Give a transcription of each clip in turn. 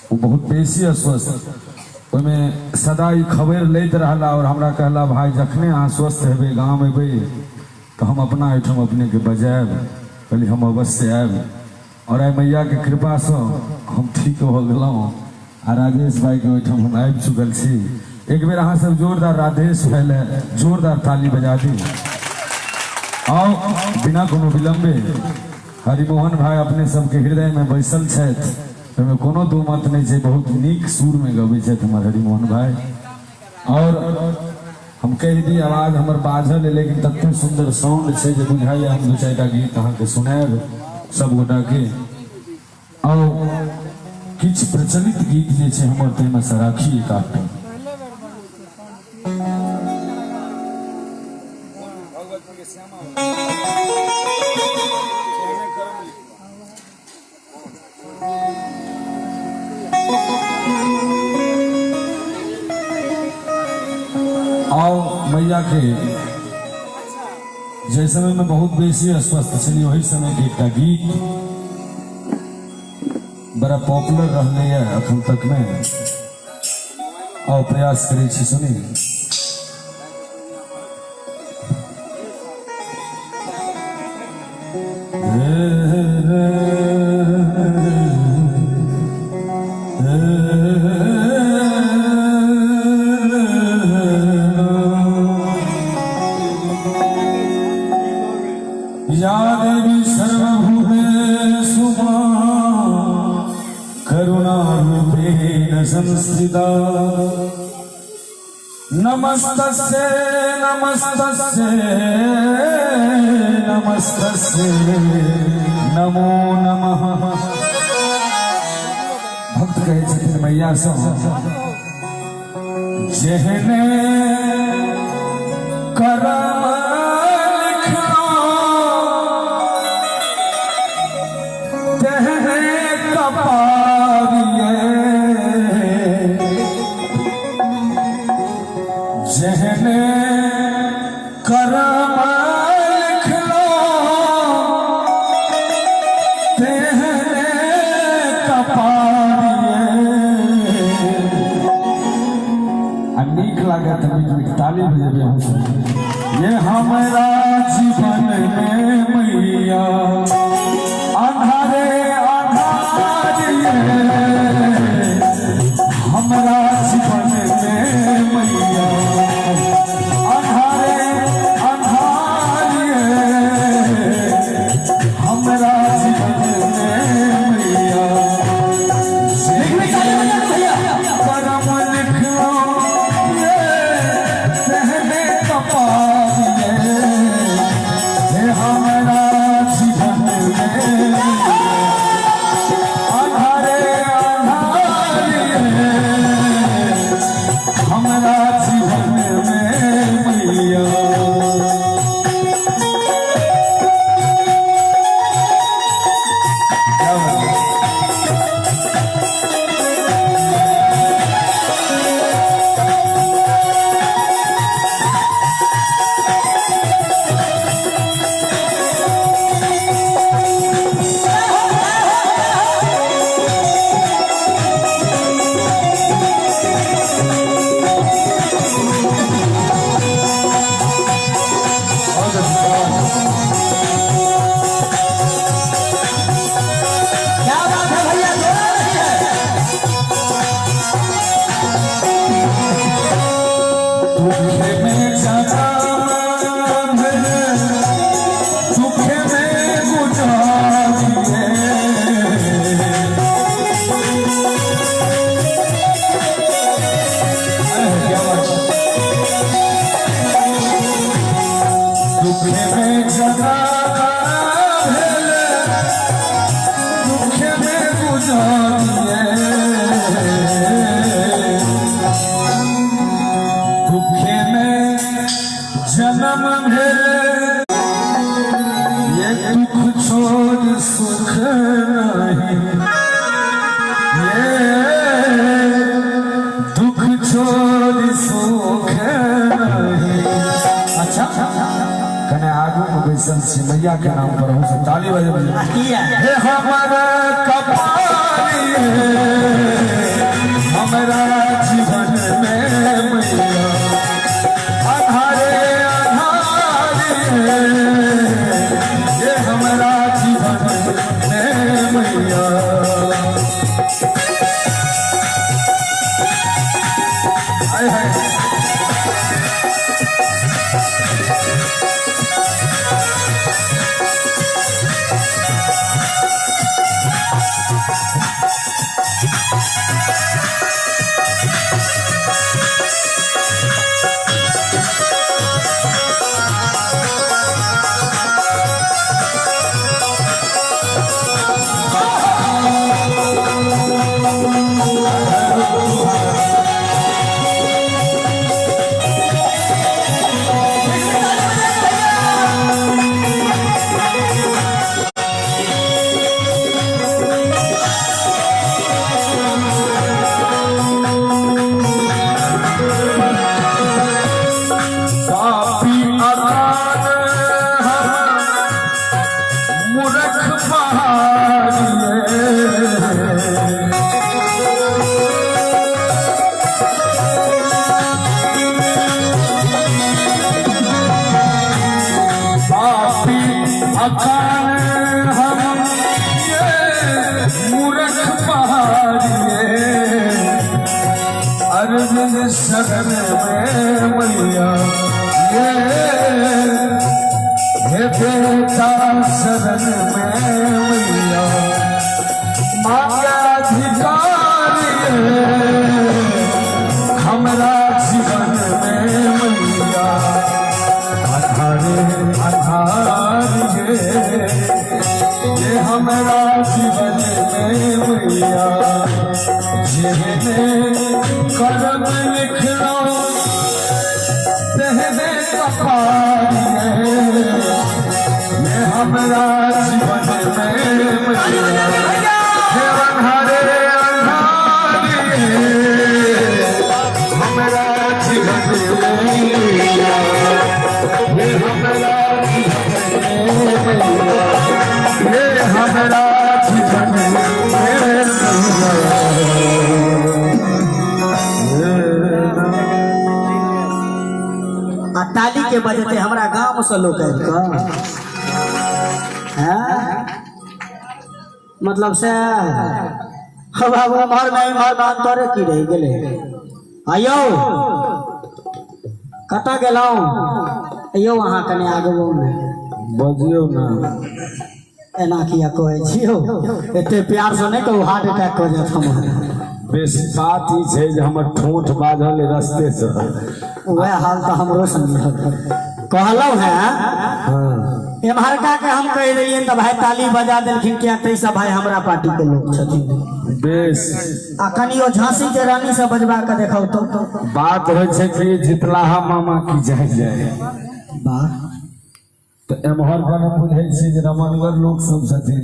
ओ बहुत बेसी अस्वस्थ, ओहिमे सदा ई खबरि लैत रहला और हमरा कहला भाई जखने अहाँ स्वस्थ हेबै गाम एबै तऽ हम अपना एहिठाम अपनेके बजायब। कहली हम अवश्य आयब और आइ मैयाके कृपासँ हम ठीक भऽ गेलहुँ आ राजेश भाईके ओहिठाम हम आबि चुकल छी। एक बेर अहाँ सब जोरदार राधेश भाई लए जोरदार ताली बजा दी। आउ बिना कोनो विलम्बे हरिमोहन भाई अपने सबके हृदय में बैसल छथि, ओहिमे कोनो दू मत नहीं छै। बहुत नीक सुर में गबै छथि हमर हरिमोहन भाई। और हम कहि दी आवाज हमर बाझल है, लेकिन तते सुंदर साउंड छै जे बुझाइए हम दू चारिटा गीत अहाँके सुनायब सब गोटा के। और किछु प्रचलित गीत जे छै हमर ताहिमे से राखी एक आधटा। आओ मैया के जै समय में बहुत बेसी अस्वस्थ छली वही समय के एकटा गीत बड़ा पॉपुलर रहले है अखन तक में। आओ प्रयास करै छी सुनी। या देवी सर्वभूतेषु मां करुणारूपेण संस्थिता। नमस्तस्यै नमस्तस्यै नमस्तस्यै नमो नमः। भक्त कहै छथिन मैया सँ जेहने करम लिखलो तेहने कपारिये, जेहने करम लिखलो तेहने कपारिये। आ नीक लागत तऽ नीक नीक ताली बजेबै अहूँ सब। ये हमरा जीवन में मैया अन्हारे अन्हार ये, हमरा जीवन में मैया अन्हारे अन्हार ये, हमरा जीवन में मैया करम लिखलो ये तेहने कपारिये, हे हमरा जीवन में अन्हारे अन्हार ये, हमरा जीवन में मैया। क्या बात है? बहुत अच्छा। क्या बात है भैया, जोड़ा नहीं है। दुख में जनम भर, दुख में गुजारिए, क्या बात है? दुख में जनम भर, दुख में गुजारिए, दुख में जन्म भेल, ये दुख छोड़ सुख नहीं, ये दुख छोड़ सुख नहीं। अच्छा कने आगू में बैसल छी मैया के नाम पर हम सब ताली बजेबै। किया हे हमर कपालिये, तोहर शरण में मैया ये हे बेटा शरण में मैया मांगा अधिकार हमरा जीवन में मैया आधारे आधार ये हमरा जीवन में मैया जेहने कर्म लिखलो तेहने कपार ये हमरा जीवन में मैया हे अन्हारे अन्हार हमरा जीवन में मैया हे हमरा जीवन में मैया हे हमरा जीवन में मैया। आ ताली के बजते हमरा गांव से लोग आबि कऽ मतलब से बाबू एम्हर में एम्हर में अंतरे की रहि गेलै। आयौ कतऽ गेलहुँ? यौ अहाँ कने आगू ने बजियौ ना, एना किया कहै छी यौ? एते प्यार से नहि कहू, हार्ट अटैक कऽ जायत हमर। बेसी बात ई छै जे हमर ठोंठ बाझल रस्ते से। वएह हाल तऽ हमरो संग कहलहुँ हैं। एम्हरका के हम कहि देलियनि तऽ भाई ताली बजा देलखिन, किया तऽ सब भाई हमरा पार्टी के लोग छथिन। बेस आ कनियो झांसी के रानी से बजबा के देखाउ तो। बात होइ छै कि जितलाहा मामा की जाय जाय। वाह। तऽ एम्हर कने बुझै छी जे रमनगर लोक सब छथिन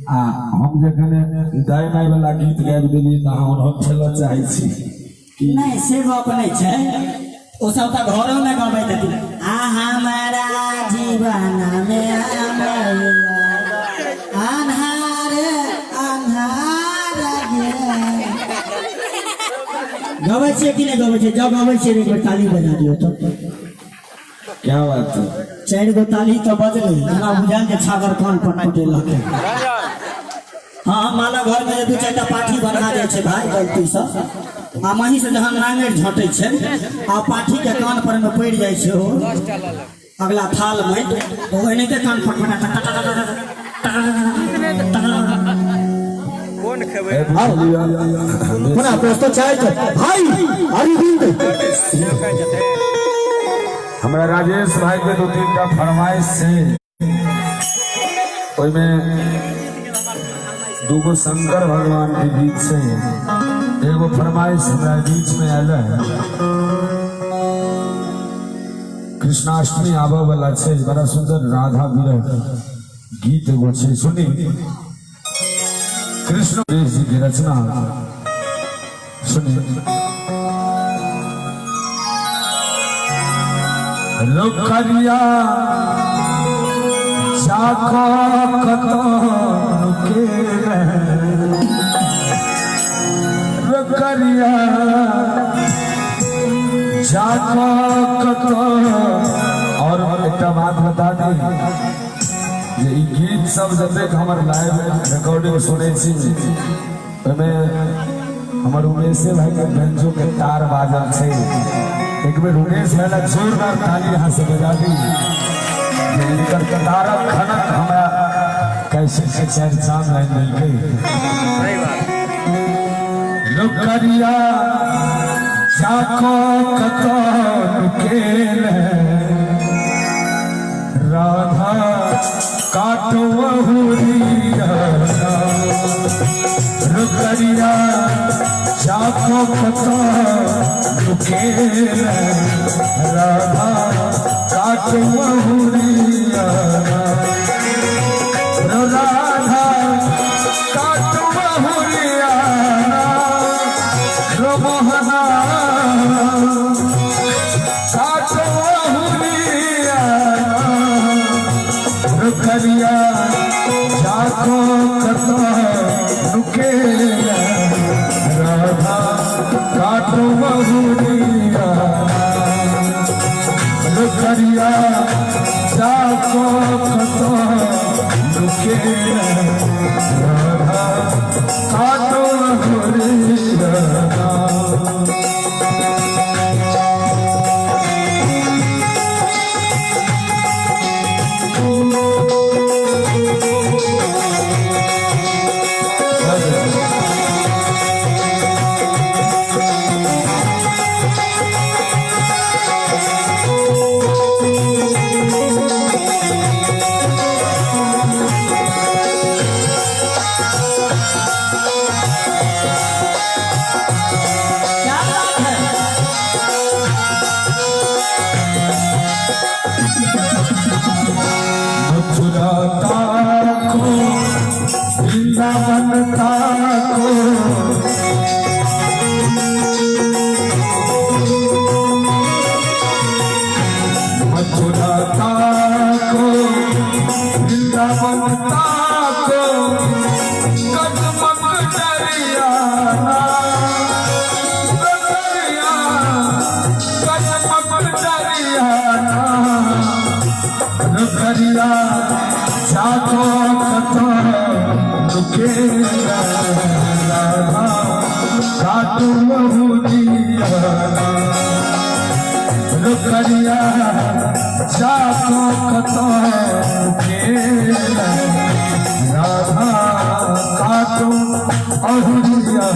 आ हम जे कने दाइ माइ वाला गीत गाबि देलियै तऽ अहाँ ओनहर ठेलऽ चाहै छी। नहि से गप नहि छै, ओ सब तऽ घरो मे गबैत हेथिन। आ हमारा जीवन में अन्हार अन्हार गबै छियै कि नहि गबै छियै? जब गबै छियै एक बेर ताली बजा दियौ तऽ। क्या बात है, 4 गो ताली तऽ बजलै, हमरा बुझायल जे छागर कान पर पटेलक। हाँ माला घर में 2-4 टा पाठी बना जाइ छै भाई गलती से, आ मही से जहन नांगरि झटै छै आ पाठी के कान पर में पड़ि जाइ छै ओ अगला थाल में, ओ एनाहिते कान फटफटा। पुनः प्रस्तुत छै भाई अरविंद। हमरा राजेश भाई के 2-3 टा फरमाइश छै, ओहिमे 2 शंकर भगवान के गीत छै। एगो फरमाइश हमरा बीच में आयल है, कृष्णाष्टमी आबऽ वाला छै, बड़ा सुंदर राधा विरह गीत एगो छै, सुनी। कृष्ण देव जी की रचना सुनी। लोकरिया जाको कतो के लोकरिया जाको कतो। और एकटा बात बता दी जे ई गीत सब जतेक हमर लाइव रिकॉर्डिंग सुनै छी ओहिमे हमर उमेशे भाई के बेंजो के तार बाजल छै। एक बेर उमेश भाई ला जोरदार ताली यहाँ से बजा दी। इनकर तारक खनक हमरा कैसे से 4 चांद लाइन मिलके। लोकरिया जाको कतो नुकेल राधा काटो अहुरिया। लोकरिया जाको कतो नुकेल राधा काटो अहुरिया। राधा काटो अहुरिया मोहना काटो अहुरिया। रुकरिया जाको कतो नुकेल राधा काटो अहुरिया। रुकरिया जाको कतो नुकेल राधा काटो अहुरिया। रुकरिया कदमक डरिया रुकरिया जाको कतो रुके राधा काटू अहुरिया रुकरिया जाको कतो रुके राधा काटू अहुरिया।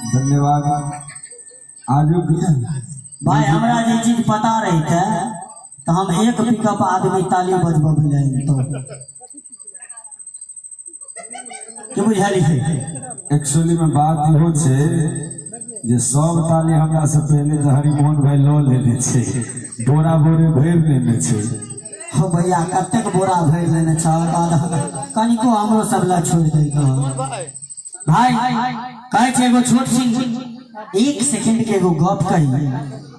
धन्यवाद। आजू भाई हमरा जे चीज पता रहते तो हम एक पिकअप आदमी ताली बजबे रहे तो के बुझाली है। एक्चुअली में बात इहो छै जे सब ताली हमरा से पहले तो हरिमोहन भाई ल लेने छै, बोरा बोरे भरि लेने छै। हो भैया कतेक बोरा भरि लेने छ, कनिको हमरो सब ला छोड़ दे भाई। कहै छै एगो छोट सिंह एक सेकंड के एगो गप कही,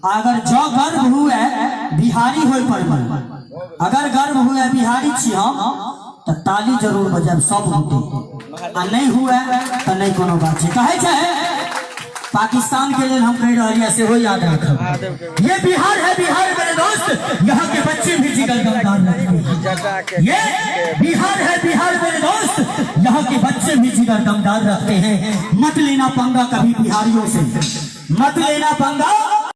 अगर जो गर्व हुए बिहारी होय पर, अगर गर्व हुए बिहारी छी हम तो ताली जरूर बजाब सब गोटे, आ नहीं हुए तो नहीं कोनो बात छै। कहै छै पाकिस्तान के लिए हम कह रहे सेहो याद रखब, ये बिहार है बिहार मेरे दोस्त, यहाँ के बच्चे भी जिगर दमदार रखते हैं। ये बिहार है बिहार मेरे दोस्त, यहाँ के बच्चे भी जिगर दमदार रखते हैं। मत लेना पंगा कभी बिहारियों से, मत लेना पंगा।